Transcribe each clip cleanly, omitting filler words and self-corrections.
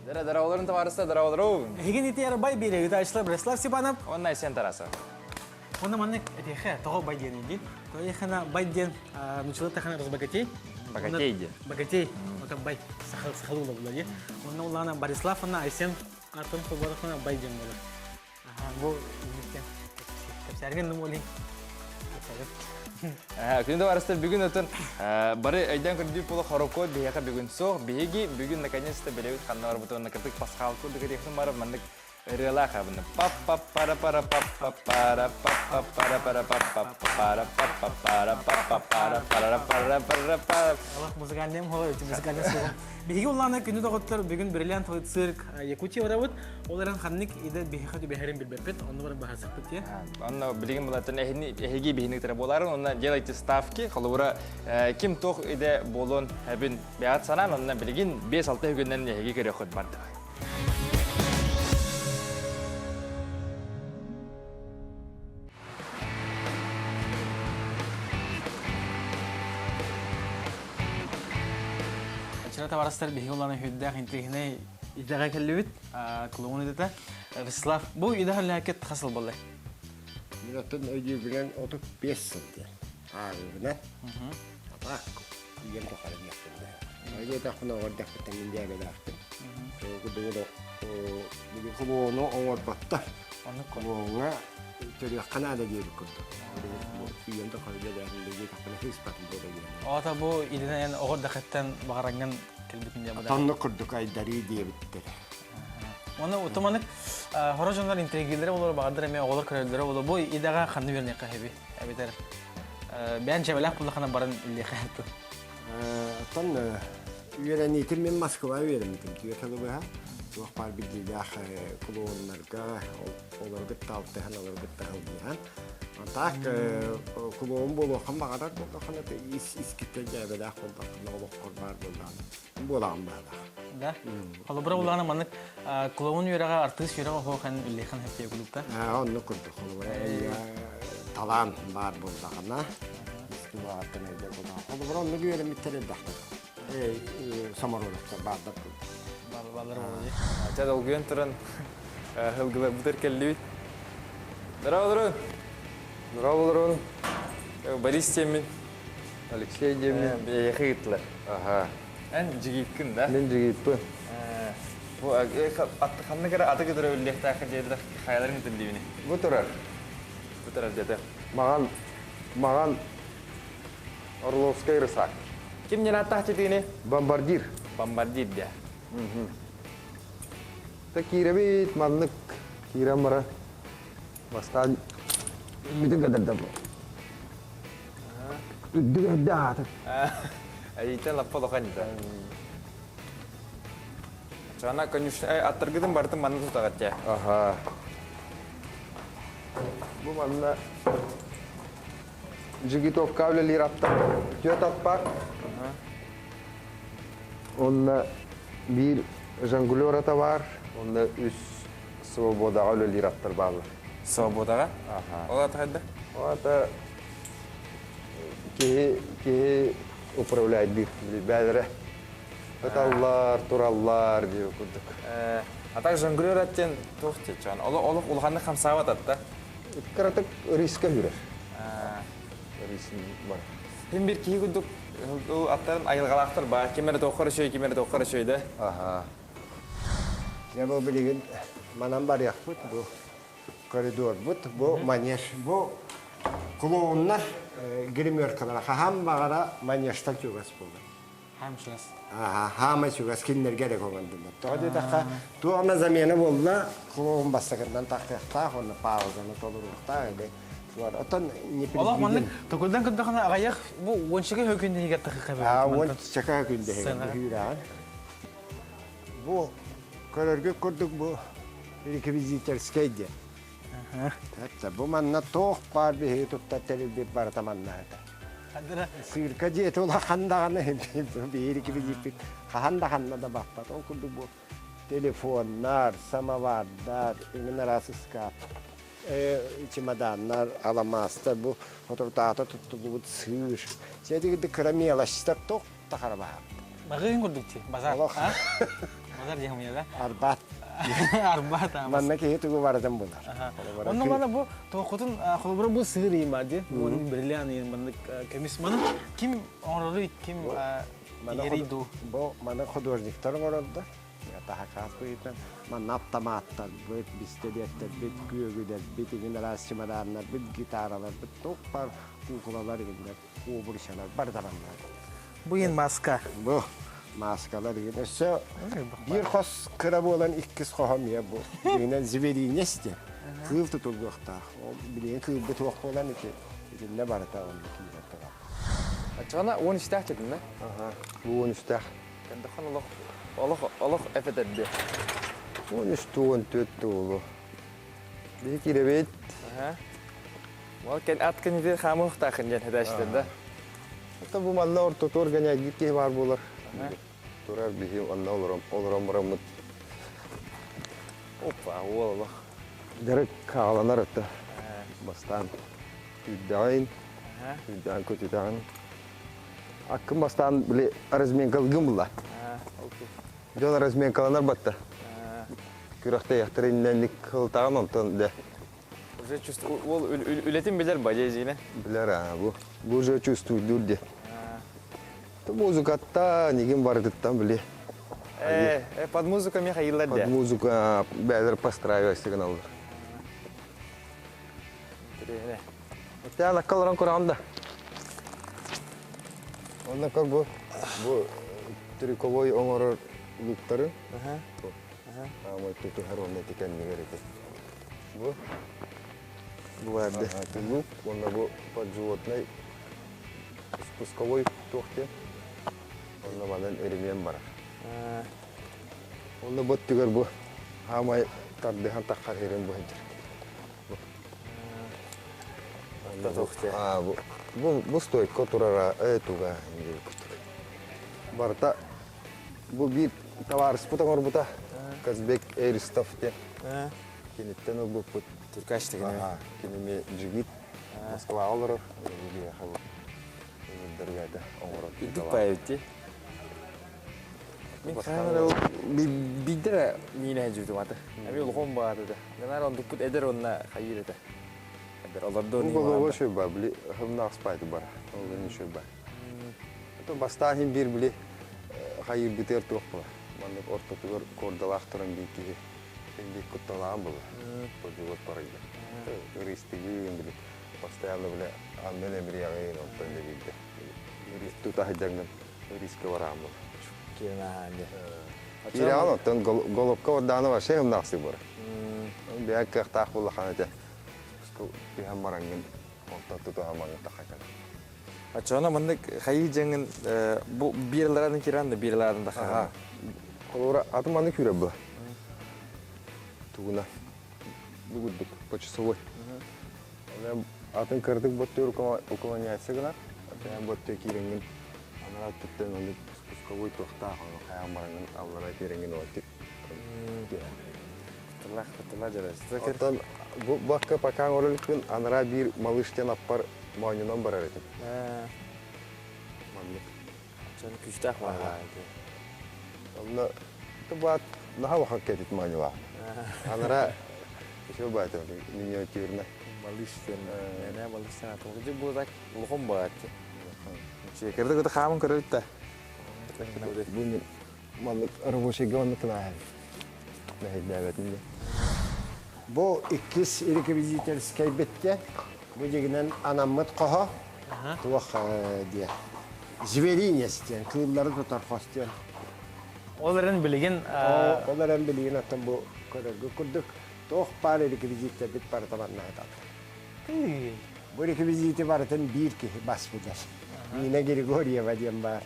Дара дараолорун товарыста дараолору. Эһигин ити арбай биэрэ ыытааччылар Бреслав Степанов. Онна Айсен Тарасов. Онно маннык этиэхэ тоҕо бай диэн диин. Тоҕо бай диэн нуччалыы тахана разбогатей. Богатей диэн. Богатей. Это бай. Сахал сахалыы була дии. Онно улаана Борислав уонна Айсен атын холбоотоххуна бай диэн буолар. Бу кэпсээргин нумуолин. Күндү барыстар бүгүн өтөн бары өйдөөн көрдүү буола хорокуот биһиэхэ бүгүн суох. Биһиги бүгүн наконец-то билэбит ханна барбытын накырдык пасхал курдук этиэхтин барып маннык ырыалаах абыны пап пап пара пара пап пап пара пап пап пара пара пап пап пара пап пап пара пап пап пара пара пара пара пара Аллах музыкальный хола музыкальный сугум. Биһиги уллаана күнү доҕоттор бүгүн бриллиант цирк Якутия барабыт. Ол эрэн ханнык идэ биһиэхэ түбэһэрин билбэппит, онно баран быһаарсахпыт диye. Онно билигин булатын эһини эһиги биһини кытары буоларын, онно делайте ставки, холобура ким туох идэ буолуон эбин бэйэҕит санаан, онно билигин 5-6 күннэн эһиги көрүөххүт барды. Чара табарыстар биһиги улаана хүддээх интириэһинэй идэҕэ кэллибит. Клоун идэтэ. Вячеслав, бу идэ халлаакет хас сыл буолла? Мин оттон өйдүүбүнэн 35 сыл диэн. Ааҕыыбынан. Атаак үйэм тухары диэхпин да. Өйдөөтөхпүнэ оҕордохпуттан мин дьээбэлээхпин. Билигин клоуну оҥорботтор. Клоуҥҥа төрүөххэ наада диэбит курдук. Үйэм тухары үлэлээтим диэтэхпинэ сыыспатым буолуо диэн. Оҕото бу идэнэн эн оҕо эрдэхиттэн баҕараҥҥын кэлбитин диэн быдан. Тоннук курдук айдарыы диэбиттэрэ. Уонна утуманык хоро дьоннор интригилэрэ болор баҕардар эмиэ оҕолор көрөллөрө боло бу идэҕэ ханна үөрэнэххэ хэби эбэтэр бэйэн чэбэлээх буллахына баран үллиэхэ хэппи. Оттон үөрэниитин мин Москва үөрэммитим түөрт сылы быһа. Туох баар биллиилээх клоуннарга олору кытта алтыһан, олору кытта сылдьыһан. Так клоун буолуоххун баҕарар буоллаххына ис искиттэн дьээбэлээх буоллаххына олоххор баар буоллаҕына буолаҕын баалаах. Да. Холобура улаана маннык клоун үөрэҕэ артыыс үөрэҕэ оһуохан үллэхэн хэппиэ кулупта. Оннук курдук холобура талаан баар буоллаҕына искусствоҕаттан өйдөр буоллаҕына холобура оннук үөрэммиттэр элбэхтэр. Самородоктор баардар курдук. Баллар буолуо. Ча долгуйан туран Һылгыларбытыгар кэллибит. Здорово, Здорово, Борис диэммин. Алексей диэммин. Эйиэхэ ыыттылар. Аха. Эн жигиткин, да? Мин жигиппин. Бу ханнык эрэ аты кытары үллиэхтээххэ диэтилэр хайаларын ытыллибини? Бу турар. Бу турар диэтэ. Маҕан, маҕан Орловскай рысак. Ким не ааттаах титигини? Бомбардир. Бомбардир диэ. Та киирэбит маннык киирэн бара бастаан бүтүн кэтэрдэ үрдүк эрдэ аата. Эйитен лаппа улахан да. Чана конюшня аттаргытын барытын манна тутаҕат дьэ. Аха. Бу манна джигитовка үлэлиир аттар түөрт ат баар. Онно биир жонглер ата баар, онно үс свободаҕа үлэлиир аттар бааллар. Свободаҕа? Ол ата хайда? Ол ата киһи киһи управляйдыыр бээлэрэ. Ыталлар, тураллар диэбит курдук. А так жонглер ат диэн туох диэччи Олох улаханнык хамсаабат атта. Кыратык риска хүрэр. Риск бар. Хин бир киһи курдук аттарын айылҕалаахтар баар. Ким эрэ туоххар үчүгэй, ким эрэ туоххар үчүгэй да. Аха. Дьэ бу билигин манан барыахпыт бу коридорбут, бу манеж, бу клоуннар гримеркалара хаһан баҕара манежтан чугас буолар. Хаам чугас. Аха, хаамай чугас кинилэргэ эрэ көҥүллэнэр. Тоҕо диэтэххэ, туох эмэ замена буолла, клоун бастакыннан тахсыахтаах уонна паузаны толоруохтаах или Оттон Олох маннык токурдан көрдөхүнэ аҕыйах бу уончака хөкүндэһигэр тахыха Аа, уончака хөкүндэһигэр быһыыраҕын. Бу көрөргүт курдук бу реквизиторскай диэн. Бу манна туох баар биһиги туттар тэрилбит барыта манна этэ. Сыырка дьиэтэ улахан даҕаны биһиги реквизиппит хаһан да ханна да баппат. Ол курдук бу телефоннар, самовардар, иҥин араас ыскаап, чемоданнар, аламаастар, бу соторутааҕыта туттуллубут сыыр. Сиэтигирдик кыра мелочтар туох да хара баһаам. Маҕыын курдук дии, базар. Олох. А? Базар диэн да? Арбат. Арбат. Манна киһи тугу барытын булар. Онно мана бу тоқутун холобура бу сыыр иин бар ди. Бу бриллиант иин маннык көмүс маны ким оҥорору ким игерий ду? Бу маны художниктар оҥорордор. Таһакаас быһыытынан манна аптамааттарбыт, бистэлиэттэрбит, күөгүлэрбит, игин араас чемоданнарбыт, гитараларбыт, туох бар куукулалар игиннэр, обручалар барыта манна. Бу иин маска. Бу маскалар игин. Өссө биир хос кыра буолан иккис хоһом ийэ бу. Дьиҥинэн зверинец диэн. Кыыл тутуллуохтаах. Ол билигин кыылбыт суох буолан ити итиннэ барыта онно киирэн турар. Аччаҕына уон үстээх дьэтин да? Аха, бу уон үстээх. Кэндэххин олох олох олох эпэтэрди. 13 14 туолу. Биһи киирэбит. Ол кен ат кенити хаамыахтаахын диэн хэтээчтэр да. Это бу манна ортотуор гэнэйгит киһи баар буолар. Турар биһи онно олорон олорон бараммыт. Опа, уол олох. Дьарык хааланар это. Бастаан күүрдэҕин, күүрдэҕин көтүтэҕин. Аккын бастаан били разминкалгын булла. Дьон разминкаланар батта. Күрэхтэйэхтэр иннэнник кылтаҕын онтон дэ. Уже чувствую, ол үлэтин билэр ба дьиэзине? Билэр а бу. Бу уже чувствуйдур де. Музыкатта нигин барытыттан били. Э, под музыку Михаил Под музыку бәлер постраивайся гыналлар. Хотя наккаларан куран да. Онна көр бу бу трюковой оҥорор луктары. Аамай тутуһар уонна ити кэннигэр ити. Бу Бу барды. Лук уонна бу подживотнай спусковой туох диэн. Онно манан эремиэн барар. Онно бу өттүгэр бу хаамай тардыһан таххар иһэрин бу сылдьар. Бу бу стойка турара туга Барыта бу биир табаарыспыт оҥорбута Казбек Эристов диэн. Киниттэн ылбыппыт. Туркач деген. Киними джигит Москваҕа олорор. Ыҥырдарга оҥорор. Үрдүк паевити. Мин хаһан биирдэ эрэ миинэ сылдьыбытым аты. Эми улахан баҕата этэ. Гынаар онтукпут эдэр уонна хайыыр этэ. Эдэр олордо Бу головой шөйба, били хымнаах спайты бар. Ол не шөйба. Это бастаан хин биир били хайыырбытыгар туох була. Маннык ортотугар кордалаах туран биир киһи биир кутталаан була. Подвигот барайда. Ырыстыгын били постоянно били аннын эмриягын онтон да биирде. Тута сылдьаҥҥын риска барааммын. Киирэҕин оттон головка бардаҕына вообще ымнаахсык бар. Бэйэ кыахтаах буоллаххына этэ түһэн бараҥҥын онтон тутуһан маҥҥын тахха Оччоҕуна маннык хайыы дьаҥын бу биир алараатын киирэн да биир алараатын тахха. Холобура аты маннык күүрэр була. Тугуна бу курдук почасовой. Атын кырдык боттур уклоняется гынар. Атын боттур киирэҥҥин анараа өттүттэн оннук спусковой туохтаах ону хайаан бараҥҥын аллара киирэҥҥин оттик. Кытылах, кытыла дьарас. Оттон бу бакка пока оҥоролукпун анараа биир малыш диэн аппар моонньунан барар этим. Маннык. Чон күүстээх баҕалаах Онно баат наһаа улахан кэтит мааньылаах. Анара еще баата миниатюрно. Малыш диэн, нэ малыш диэн атым. Дьэ бу так улахан баҕааччы. Кырды кыты хаамын көрөбүт да. Бу мин маннык рабочийга оннук кылааһын. Мэһэйдээбэтим да. Бу иккис реквизиторскай битте. Бу дьигинэн анаммыт хоһо туох диэ зверинец диэн кыыллары тутар хос диэн. Ол эрэн билигин Ол эрэн билигин оттон бу көрөргө курдук туох баар реквизиттэрбит барыта манна сыталлар. Бу реквизити барытын биир киһи бас билэр. Нина Григорьева диэн баар.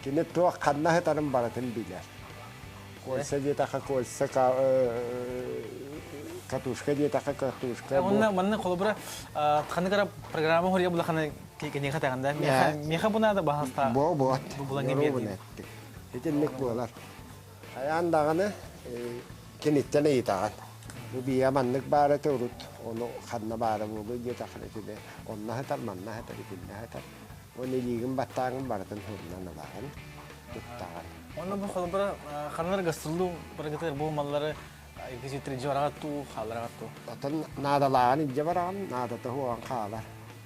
Кини туох ханна сытарын барытын билэр. Кольца диэтэххэ кольца, катушка диэтэххэ катушка. Онно манна холобура ханнык эрэ программа хоруйа булаханы киниэхэ тэҕин да миэхэ бу наада баһаста Бо бот. бу булан Yorumun эттик. Итинник буолар. Хайаан даҕаны киниттэн ыйытаҕын. Бу бийэ маннык баара этэ урут, ону ханна баара буолуой диэтэххинэ итини онно сытар, манна сытар, итиннэ сытар. Уонна илиигин баттааҥын барытын сурунан ылаҕын. Туттаҕын. Онно бу холобура ханнар гастроллуу барыгытыгар бу маллары дьуораҕа туу, хааллараҕа туу. Оттон наадалааҕын илдьэ бараҕын, наадата суоҕун хаалар.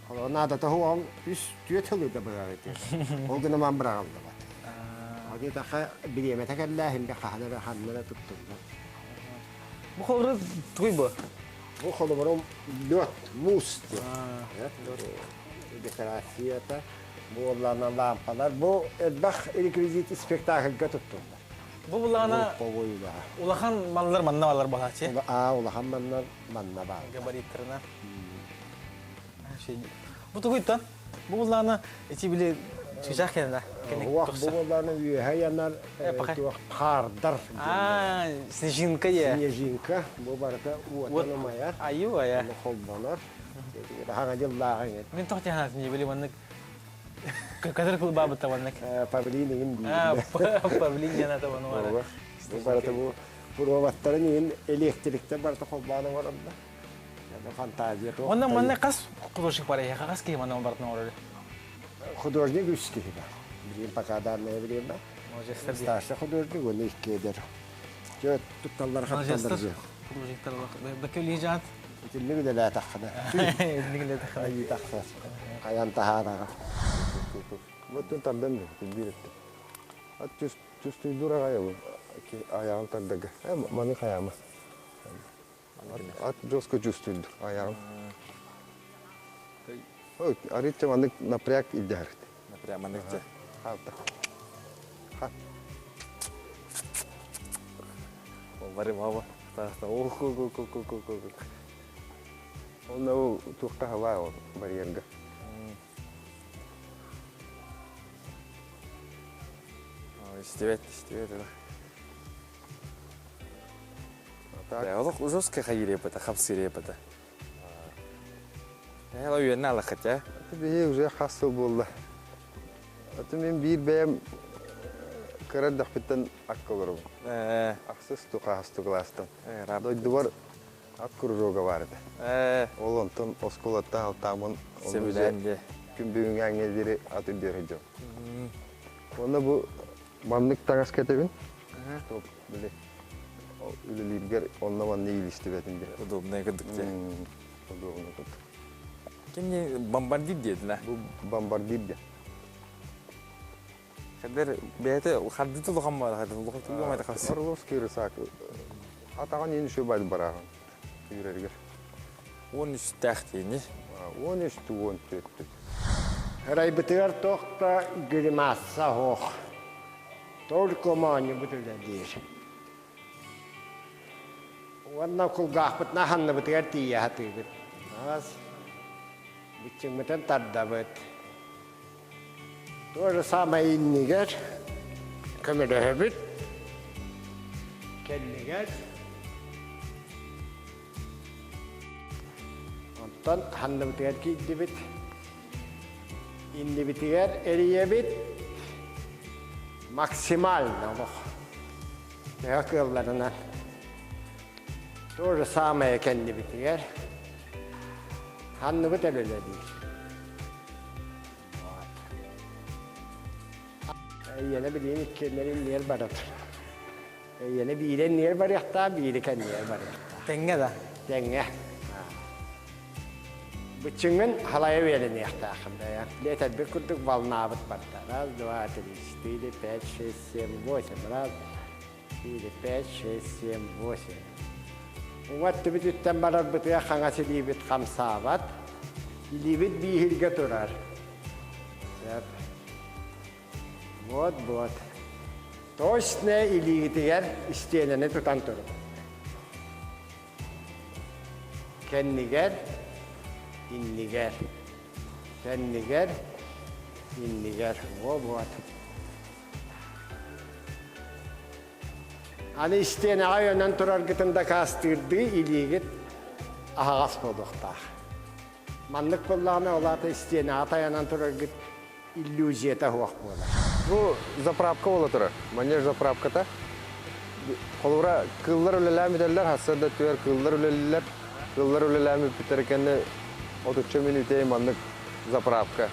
Холобура наадата суоҕун үс түөрт сыл да быраҕар Ол гынан баран быраҕыллыбат. Ол диэтэххэ бириэмэтэ кэллээһин да хаһан эрэ ханна эрэ туттуллар. Бу холобура тугуй бу? Бу холобура лед, муус диэн. Декорацията, буоллаана лампалар. Бу элбэх реквизит спектакльга туттуллар. Бу булаана улахан маллар манна балар баһаачы. Аа, улахан маннар манна баар. Габариттарына. Бу тугуйтан? Бу буллаана ити били чычах кэннэ. Уох бу буллаана үөһэ янар туох хаардар. Аа, снежинка е. Снежинка бу барыта уотан умайар. Аю ая. Холбонор. Хаҥа дьыллааҕы. Мин тоқ тиһанат не били маннык Катар кылбаабыта маннык. Павлин игин диир. Павлин диэн ата ону Бу барыта бу пробаттарын игин электриктер барыта холбоон оҥоронно. Фантазия туох. Онно манна хас художник бар эһиэхэ хас киһи манна барытын оҥорор? Художник үс киһи бар. Билигин пока данное время. Старший художник, он икки эдэр. Дьэ тутталлар хапталлар дьэ. Художниктар бөкөлиижаат. Итинник үлэлээтэххинэ. Итинник үлэлээтэххинэ. Айыы тахсар. Хайан таһаараҕа. Бу тардан биир этте. Ат түс дураҕай ол айаҕын тардага. Маны хайаама. Ат жестко чувствует айаҕын. Арыычча маннык напряг илдьэһэрит. Напряг маннык дьэ. Хаалта. Ха. Бары мама. Ох, ох, ох, ох, ох, ох. Онно ол туохха хабаа ол барьерга. Истибет, истибет. Олох жестко хайырепата, хапсырепата. Эла үйэнне алахат, я? Биһи уже хас сыл буолла. Аты мен биир бэйэм кыра эрдэхпиттэн акка олоробун. Ахсыс тукаасту кылаастан. Дойдубар ат кружога бар этэ. Ол онтон оскуолаттан алтаамын Сөбүлээн күн бүгүҥҥэ диэри ат үрдүөр сылдьабын. Уонна бу маннык таҥас кэтэбин. Били үлэлииргэр онно манна иилистибэтин диэн. Удобная курдук дии. Удобно курдук. Ким бомбардир диэтилэр? Бу бомбардир диэн. Хадер бэйэтэ хардыты улахан буолар, хардыты улахан тугу хас. Орловский рысак. Атаҕын иин үчүгэй байд барааҕын үүрэригэр. 13-тээх диэни. 13 14 Ырайбытыгар туох да гримаса суох. Только моонньубут үлэлиир. Уонна кулгаахпытына ханныбытыгар тиийэ сатыыбыт. Аас быччыҥмытын тардабыт. То же самое иннигэр көмөлөһөбүт. Кэннигэр Онтон ханныбытыгар киирдибит. Иннибитигэр эрийэбит. Максимально олох. Төһө кыалларынан. То же самое кэннибитигэр. Ханныбыт өлөлөлүүр. Эйиэнэ билигин иккиэннэрин иннигэр бара турар. Эйиэнэ биирэ иннигэр барыахтаах, биирэ кэннигэр барыахтаах. Тэҥҥэ да? Тэҥҥэ. Быччыҥҥын халайа үөрэниэхтааххын бэйэ. Этэрбит курдук волнабыт барда. Раз, два, три, четыре, пять, шесть, семь, восемь. Раз, четыре, пять, шесть, семь, восемь. Уҥа өттүбүтүттэн барарбытыгар хаҥас илиибит хамсаабат. Илиибит бииһиргэ турар. Сөп. Вот, вот. Точно илиигитигэр истиэнэни тутан турун. Кэннигэр, иннигэр, кэннигэр, иннигэр. Во, вот. Аны истиэнэҕэ өйөнөн тураргытын дакаастыырдыы илиигит аһаҕас буолуохтаах. Маннык буоллаҕына, ол аата истиэнэҕэ тайанан тураргыт иллюзията суох буолар. Бу заправка буола турар. Манеж заправката. Холобура, кыыллар үлэлээн бүтэллэр, хассыарда түөр кыыллар үлэлииллэр. Кыыллар үлэлээн бүппүттэр кэннэ отучча мүнүүтэ маннык заправка.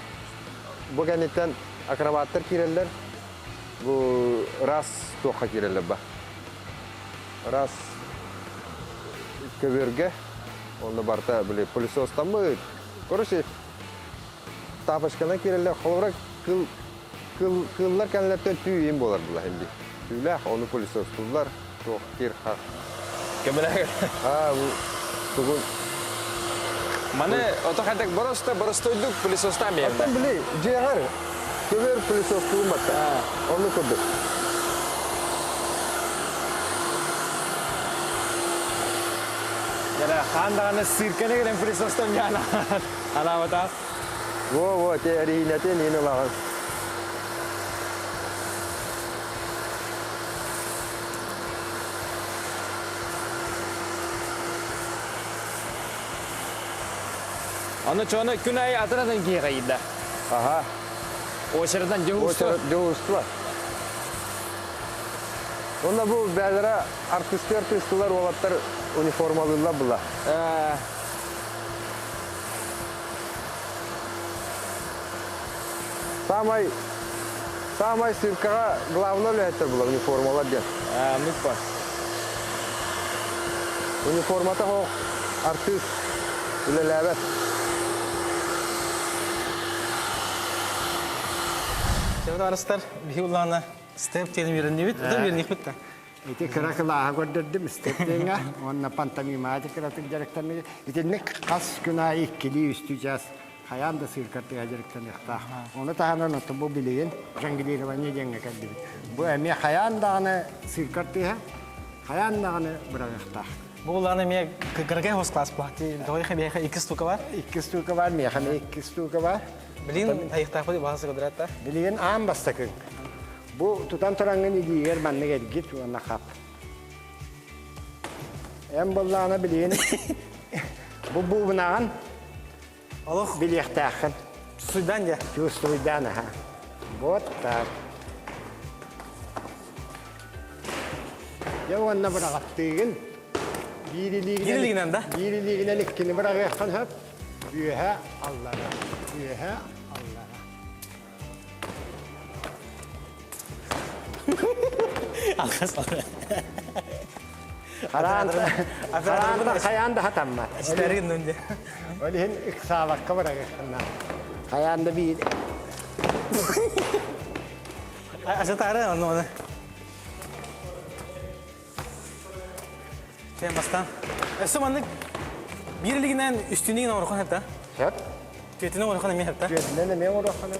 Бу кэнниттэн акробаттар киирэллэр. Бу раз туохха киирэллэр ба. Раз көбүөргэ, онно барыта били пылесостаммыт. Короче, тапочканан киирэллэр. Холобура, кыл, кыл, кыллар кэннилэртэн түү иин буолар була хинди. Түүлээх, ону пылесостууллар, туох кир хах. Көмөлөһөр. Аа, бу тугун Маны ото хайдак бороста боростойдук пылесостаан биэрдэ. Оттон били дьиэҕэр көбүөр пылесостуун батта. Онну курдук. Яра хаан даҕаны сыырканы кэлэн пылесостан яна анаабата. Во, во, те эриинэтин иин ылаҕын. Аны чону күн айы атын-атын киһи хайыйда. Аха. Очереддан дьуһуство. Очеред дьуһуство. Онно бу бээлэрэ артысты артыстылар уолаттар униформалыыллар була. Самай самай циркаҕа главный үлэһиттэр була униформалар диэн. Оннук ба. Униформата суох артыыс үлэлээбэт. Чэбит арыстар биһи улаана степ диэн үөрэннибит. Да үөрэнихпит да. Ити кыра кылааһы көрдөрдүм степ диэҥҥэ уонна пантомимаҕа кыратык дьарыктаныы. Итинник хас күн аайы иккилии үстүү чаас хайаан да сыыркартыга дьарыктаныахтаах. Ону таһынан ото бу билигин жонглирование диэҥҥэ кэллибит. Бу эмиэ хайаан даҕаны сыыркартыыһа, хайаан даҕаны быраҕыахтаах. Бу улаана эмиэ кыракай хос класс плати. Тоҕой биэхэ икки штука бар. Икки штука бар, миэхэ эмиэ икки штука бар. Билигин айыктаахпыт баһасы квадрат Билигин аан бастакыҥ. Бу тутан тураҥҥын илиигэр маннык эргит уонна хап. Эн буоллаҕына билигин бу буубунаҕын Олох билиэхтээххин. Чувствуйдан дьэ. Чувствуйдан аха. Вот так. Дьэ уонна быраҕаттыыгын. Биир илиигинэн, Биир илиигинэн да? Биир илиигинэн иккини быраҕыаххын сөп. Үөһэ аллара. Үөһэ аллара. Алхас Хараан хайаан да хатаммат. Истэрин нүнде. Ол иһин ыксаабакка барагыххына. Хайаан да биир. Асатары онно оны. Сен бастан. Өссө маннык биир илигинэн үстүнүгүн оҥороххун хэпта. Сөп. Түөтүнэн оҥороххун эмиэ хэпта. Түөтүнэн эмиэ оҥороххун.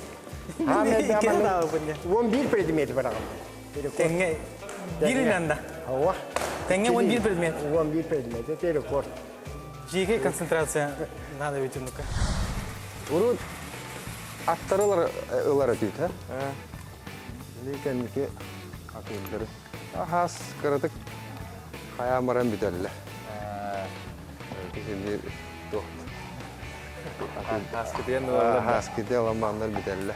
Уон биир предмети бараҕын. Тэҥҥэ биир илинэн да. Ооба. Тэҥҥэ уон биир предмет. Уон биир предмет. Это рекорд. Жиги концентрация надо ведь ну-ка. Урут аттары ылар этибит, ha? Кэнники атыырдары. Хаас кыратык хайаан баран бүтэллэр. Киһи туох Хааскытыган ылаллар. Хааскыты аламааннар бүтэллэр.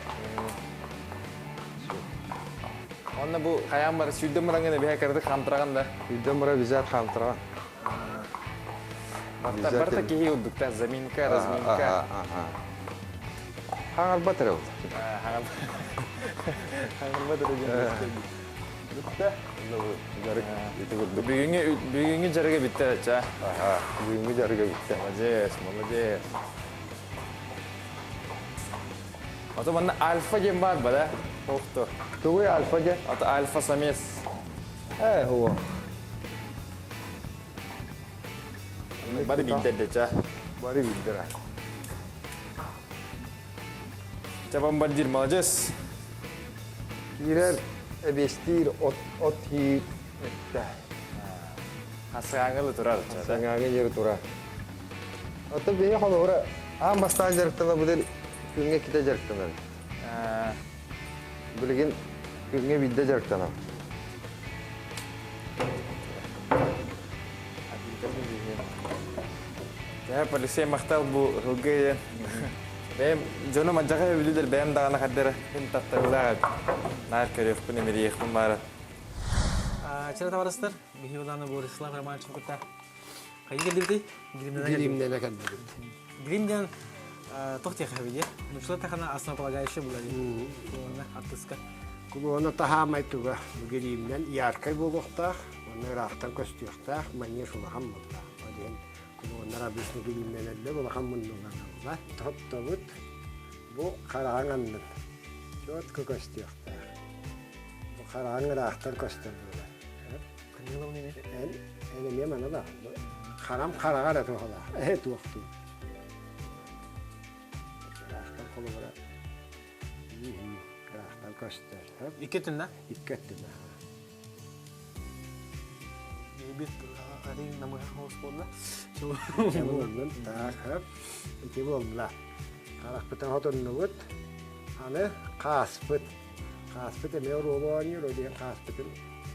Онно бу хайаан бары сүүрдэн бараҥын эбиһэ кыратык хаамтараҕын да. Сүүрдэн бара бизат хаамтараҕын. Барта барта киһи урдукта заминка, разминка. Хаҥарбат эрэ ол. Хаҥарбат эрэ диэн. Бүттэ. Дьарык ити курдук. Бүгүҥҥү бүгүҥҥү дьарыга бүттэ ча. Аха, бүгүҥҥү дьарыга бүттэ. Молодец, молодец. Ото манна альфа диэн баар ба да? Охто. Тугуй альфа диэн? Ото альфа самец. Ээ, хуо. Бары биирдэр ча. Бары биирдэр. Ча бомбардир, молодец. Киирэр, эбиэстиир, от, от хиир эттэ. Асыгаҥылы турар. Асыгаҥы жер турар. Ото биһи холобура аан бастаан дьарыктанабытын күҥҥэ ките дьарыктанар. Билигин күҥҥэ биирдэ дьарыктанам. Дьэ, полицей махтал бу ылгы бэйэм дьону мадьаҕа бүлүүлэр бэйэм даҕаны хардара мин тапталлаах наар көрүөхпүн эмириэхпин баара. Чара табарыстар, биһи улаана Борислав Романович кытта хайы кэлдибитий? Гримнэнэ кэлдибит. Грим диэн туох диэхэ эбит, нучла тахана основополагающий була дии. Уонна артыска. Кулуона таһаамай туга гириимнэн яркай буолуохтаах, уонна ыраахтан көстүөхтээх, манеж улахан буоллаах. Ол иһин кулуоннар обычно гириимнэнэллэр, улахан муннуланаллар. Тоттобут бу хараҕаҥ аннын четко көстүөхтээх. Бу хараҕаҥ ыраахтан көстөр буолар. Эн, эн эмиэ маны баар. Харам хараҕа эрэ туһалаах. Эһэ туохтуу. Ыраахтан холобура ыраахтан көстөр. Икки өттүнэ? Икки өттүнэ. Бит арин намыһах хос буолла. Буоллун, так, ити буолла. Харахпытын хотуннубут. Аны хааспыт. Хааспыт эмиэ оруолу оонньуур, ол диэн хааспытын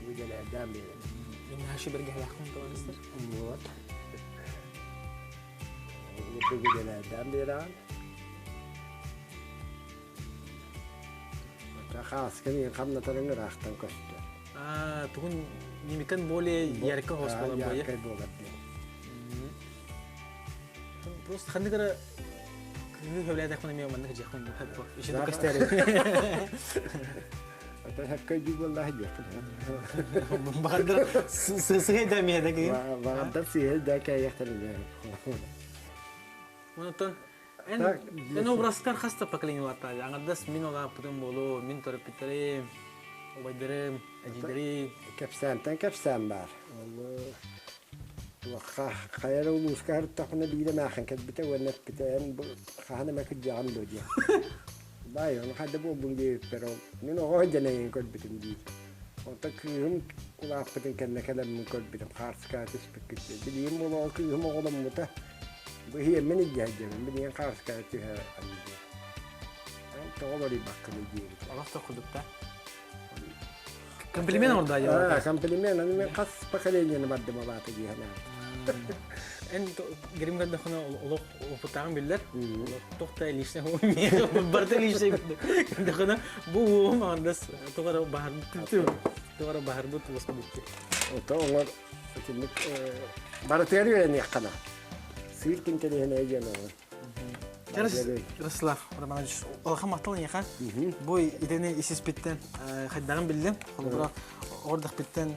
бүгэлээрдээн биэрэр. Наша бэргэһэлээхпин товарищтар. Вот. Бүгэлээрдээн биэрэҕин. Хааскын иин хамнатарыҥ ыраахтан көстөр. Аа, тугун мимикан более ярко хос буолар буолар. Яркай буолар диэн. Просто ханнык эрэ кыһы хөблээтэхпин эмиэ маннык дьиэхпин еще көстөөрү. Это хаккай дүү буоллаах диэхпин. Баҕардар сыһый да эмиэ да киһи. Баҕардар сыһый да кээйэхтэр Онтон эн эн образкар хас да поколение улааттаҕа аҥардас мин улааппытым буолуо, мин төрөппүттэрим, убайдарым, эдьиийдэрим. Кэпсээнтэн кэпсээн баар. Туохха хайа эрэ улууска сырыттахпына биир эмээххин кэлбитэ уонна эппитэ эн бу хаһан эмэ кырдьаҕын дуо диэн. Баай ону хайда буоллуҥ диэбиппэр ол мин оҕо сылдьан эйигин көрбүтүм диир. Онтон кыыһым улааппытын кэннэ кэлэммин көрбүтүм хаарыскаҕа түспүккүт диэн. Билигин буолуоҕа ол кыыһым оҕоломмута. Бу иһиэммин илдьэ сылдьабын билигин хаарыскаҕа түһэ диэн. Эн тоҕо барыйбаккыный диэбитэ. Олох да курдук да. Комплимент оҥордо дьэ. Комплимент, аны мен хас поколениены бардым алаата дии санаабыт. Эн грим көрдөххүнэ олох опыттааҕын биллэр. Туох да личный барыта личный көрдөххүнэ бу уоһум аҥардас туох эрэ баһарбыт туох эрэ баһарбыт уоска бүттү. Ото оҥор итинник барытыгар үөрэниэххэ наада. Сыыр интэриэһинэй диэн оҥор. Ярослав Романович, улахан махтал эйиэхэ. Бу идэни исиспиттэн хайдаҕын биллим. Холобура, оҕордохпиттэн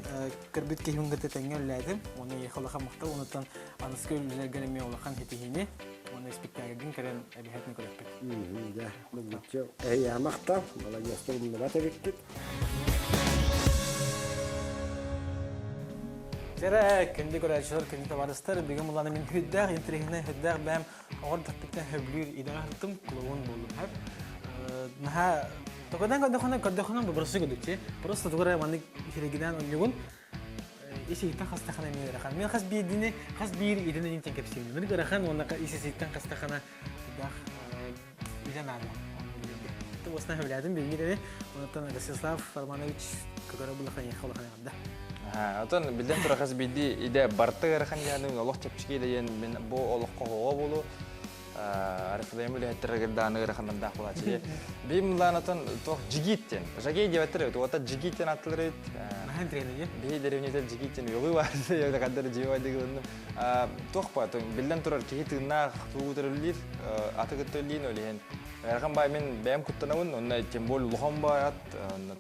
көрбүт киһим кытта тэҥҥэ үлэлээтим. Уонна эйиэхэ улахан махтал. Онуттан аныскы үлэлэргэр эмиэ улахан ситиһиини уонна испиктээкилгин кэлэн эбиһэтин көрүөхпүт. Дьэ, булгуччу эһиэхэ махтал. Маладьыастар умнубат эбиккит. Дьэрэ, күндү көрөөччүлэр, күндү табаарыстар, бүгүн буланы мин хүддээх, интириэһинэй хүддээх бэйэм оҕор даппиттан сөбүлүүр идэҕэ сыттым, клоун буоллум хэп. Наһаа токодан көрдөхүнэ көрдөхүнэ бу просто көрдүччү. Просто тугу эрэ маннык сиригинэн онньугун ис иһиттэн хастахана эмиэ ыарахан. Мен хас биирдини хас биир идини дин кэпсиибин. Мин ыарахан уонна ис иһиттэн хастахана сүрдээх үлэ наада. Уосна сөбүлээтим билиҥҥи идэни. Онтон Ростислав Романович көтөрө булахан эйиэхэ улахан эҕэрдэ. Отон билден турар хас биирдии идэ барыта ыарахан диэн олох чэпчэки идэ диэн мин бу олоххо оҕо буолу Арифлейм үлэһиттэригэр дааны ыараханнардаах буолааччы. Биим лаанатан туох джигит диэн. Жагей диэбэттэр эбит. Уота джигит диэн аттылар эбит. Наһаа интриэнэги. Биһи дэриэбинэтэ джигит диэн үөҕүү баар. Каддар дьиэ дыгылынным. Туох ба биллэн турар киһи тыыннаах тугу төрөллүүр, аты кытта өллүүн ол иһин. Ыарахан баай мин бэйэм куттанабын, онно тем более улахан баай ат,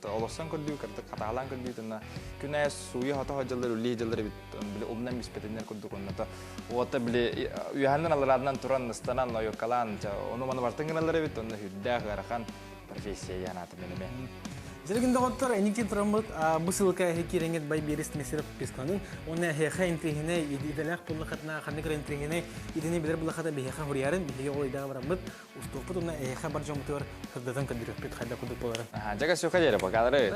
олорсон көрдүү, кырдык хатаалаан көрдүү, онно күн аайы сууйа хото дьыллар үллии дьыллар эбит, били умнан биспэтиннэр курдук онно уота били үөһэннэн аллараадынан туран ыстанан ойуккалаан ону маны бартын гыналлар эбит, онно үрдээх ыарахан профессия диэн аатым мин эмиэ. Дьэргин доҕоттор, эниктин тураммыт бу сылка эһи киирэҥҥит бай биэрис тимесиров писканын уонна эһиэхэ интриһинэй идэлээх буллахатына ханнык эрэ интриһинэй идэни билэр буллахата биһиэхэ хуруйарын биһиги ол идэҕэ бараммыт устуохпут уонна эһиэхэ бар дьоммутугар сырдатан көрдөрүөхпүт хайдах курдук буоларын. Дьэгэ сүхэ диэри покалары.